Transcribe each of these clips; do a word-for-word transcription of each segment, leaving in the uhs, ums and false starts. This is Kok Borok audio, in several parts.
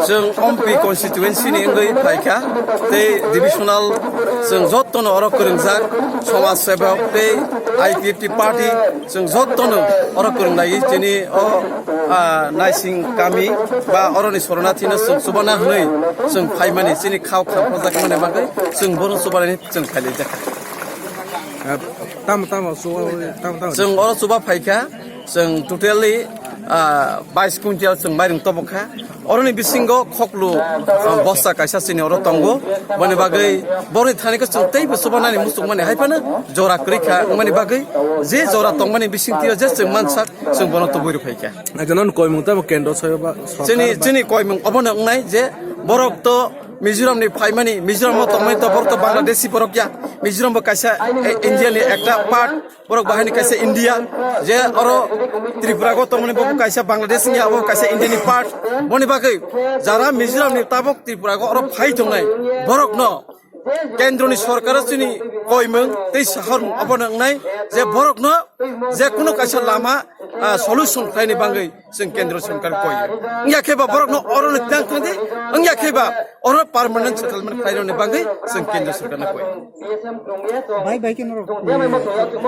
Chwng Ompi constituency ni wngwi phaikha, tei divisional chwng jottono oro kwrwngjak, somaj sebok tei I P F T party chwng jottono oro kwrwngnai chini o, ah, naising kami ba oroni soronathino chwng chubana hwnwi chwng phaimani, chini khao khamprojak mani bagwi chwng bono chubanani chwng phailaijak. Ah, tamo, tamo, so, tamo, tamo. Chwng oro chuba phaikha, chwng totally, ah, bais quintal chwng mairung tobokha. Oroni bisingo khoklu, ah, bosta kaisa chini oro tongo. Boni bagwi borni thaniko chwng teibo chubanani muchungmani haiphano jora kwrwikha wngmani bagwi je jora tongmani bisingtwi je chwng mansak chwng bono tubui rwphaikha. Ekjono koimung tamo kendro soyo ba sorkar chini, ba? Chini koimung obono wngnai je borok to Mizoram ni phaimani, Mizoram o tongmani to borok to Bangladeshi borok ya. Mizoram bo kaisa, eh, India ni ekta part, borok bahai ni kaisa India. Je oro Tripura go tongmani bo kaisa Bangladesh ni ya, bo kaisa India ni part. Boni bagwi jara Mizoram ni tabok Tripura go oro phai tongnai borok no kendro ni sorkar o chini koimung tei sahormung obono wngnai je borok no je kuno kaisa lama, ah, solution khlaini bagwi chwng kendro sorkar koi. Wngya khe ba borok no oro ni tang thang di, wngya khe ba oro permanent settlement khlairokni bagwi chwng kendro sorkar no koi. Bai bai khe norok, eh,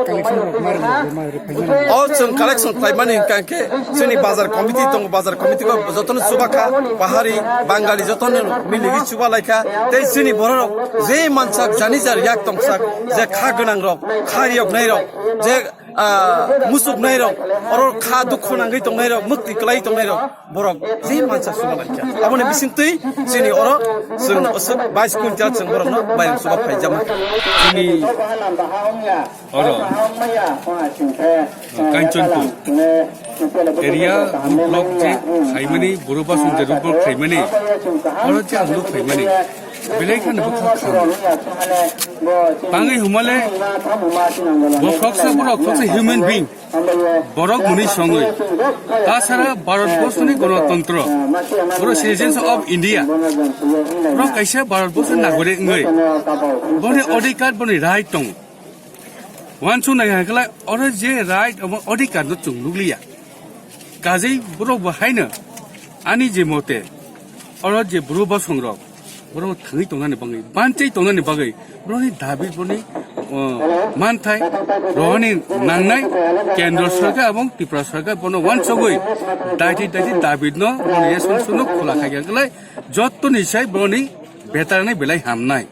collection rok mari rok, mari rok phaimani. O chwng collection khlaimani hwnkha khe chini bazar committee tongo, bazar committee ko jotono chubakha, Pahari, Bangali jotono miligi chubalaikha, tei chini bororok je mansak jani jar yak tongsak, je kha gwnang rok, kha yok nai rok, je ah, musuknairok, oro kha dukhu nangwi tongnairok, mukti kwlai tongnairok, borok je mansa suba laikha. Aboni bisingtwi chini oro chwng aswk bais quintal chwng borokno bayang suba phaijama. Chini oro, ah, Kanchanpur area road block je khaimani, Boro Basong je road block khaimani, oro je ang nuk khaimani. Belai kheno bwkha kha. Tangwi hwnmale bo khoroksa borok khoroksa human being. Borok mwnwi songwi. Tasara Bharat Borsoni Ganatantro. Borok citizens of India. Borok kaisa Bharat Borsoni nagorik wngwi. Boni odhikar, boni right tongo. Wansuk nai hai khlai oro je right obo odhikar no chwng nukliya. Kajei borok bo haino ani je mote oro je bru bosong rok borok thangwi tongnani bagwi, banchai tongnani bagwi borokni dabi, borokni, o, manthai rohorni nangnai kendro sorkar ebong Tripura sorkar bono wansugwi daiti daiti dabi no borokni resolution no khula khaikha khlai jottoni sai borokni betarnai belai hamnai.